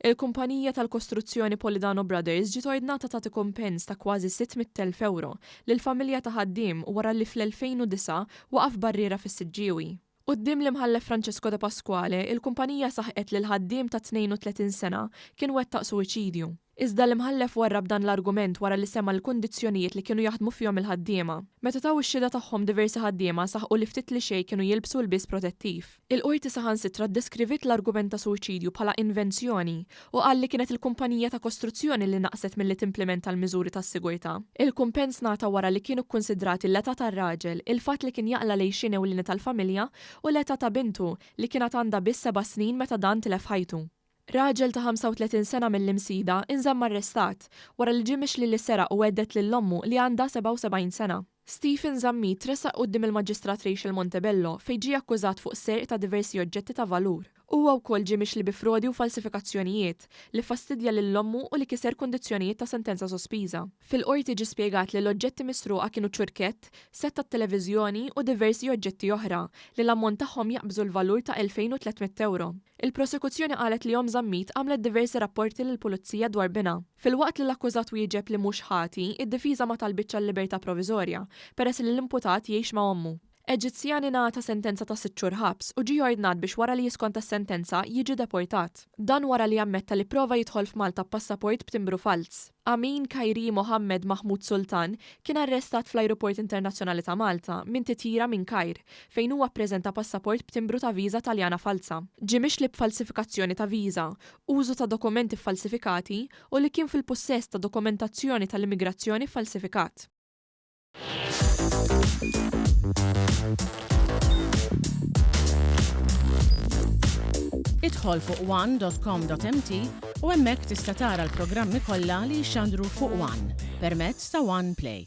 Il-kumpanija tal-kostruzzjoni Polidano Brothers ġiet ordnata tagħti kumpens ta' kważi 600,000 ewro lill-familja ta' ħaddiem wara li fl-2009 waqa' f'barriera fis-Siġġiewi. Quddiem l-Imħallef Francesco Depasquale, il-kumpanija saħqet li l-ħaddiem ta' 32 sena kien wettaq suwiċidju. Iżda l-Imħallef warrab dan l-argument wara li sema' l-kundizzjonijiet li kienu jaħdmu fihom il-ħaddiema. Meta taw ix-xhieda tagħhom diversi ħaddiema saħqu li ftit li xejn kienu jilbsu lbies protettiv. Il-Qorti saħansitra ddeskriviet l-argument ta' suwiċidju bħala invenzjoni u qal li kienet il-kumpanija ta' kostruzzjoni li naqset milli timplimenta l-miżuri tas-sigurtà. Il-kumpens ngħata wara li kienu kkunsidrati l-età tar-raġel, il-fatt li kien jaqla' l-għixien ewlieni tal-familja u l-età ta' bintu li kien għad għandha biss seba' snin meta dan tilef ħajtu. Raġel ta' 35 sena mill-Imsida inżamm arrestat wara li ġie mixli li seraq u għedded lil ommu li għandha 77 sena. Stephen Zammit tressaq quddiem il-Maġistrat Rachel Montebello fejn ġie akkużat fuq serq ta' diversi oġġetti ta' valur. Huwa wkoll ġie mixli bi frodi u falsifikazzjonijiet, li ffastidja lil ommu u li kiser kundizzjonijiet ta' sentenza sospiża. Fil-Qorti ġie spjegat li l-oġġetti misruqa kienu ċurkett, sett tat-televiżjoni u diversi oġġetti oħra li l-ammont tagħhom jaqbżu l-valur ta' 2,300 ewro. Il-Prosekuzzjoni qalet li omm Zammit għamlet diversi rapporti lill-Pulizija dwar binha. Filwaqt li l-akkużat wieġeb li mhux ħati, id-difiża ma talbitx għal-libertà proviżorja, peress li l-imputat jgħix ma' ommu. Eġizzjan ingħata sentenza ta' sitt xhur ħabs u ġie ordnat biex wara li jiskonta s-sentenza jiġi deportat. Dan wara li ammetta li pprova jidħol f'Malta b'passaport b'timbru falz. Amin Khairi Mohammed Mahmoud Sultan kien arrestat fl-Ajruport Internazzjonali ta' Malta minn titjira minn Kajr, fejn huwa ppreżenta passaport b'timbru ta' viża Taljana falza. Ġie mixli b'falsifikazzjoni ta' viża, użu ta' dokumenti ffalsifikati u li kien fil-pussess ta' dokumentazzjoni tal-immigrazzjoni ffalsifikat. Idħol fuq one.com.mt u hemmhekk tista' tara l-programmi kollha li jixxandru fuq One permezz ta' One Play.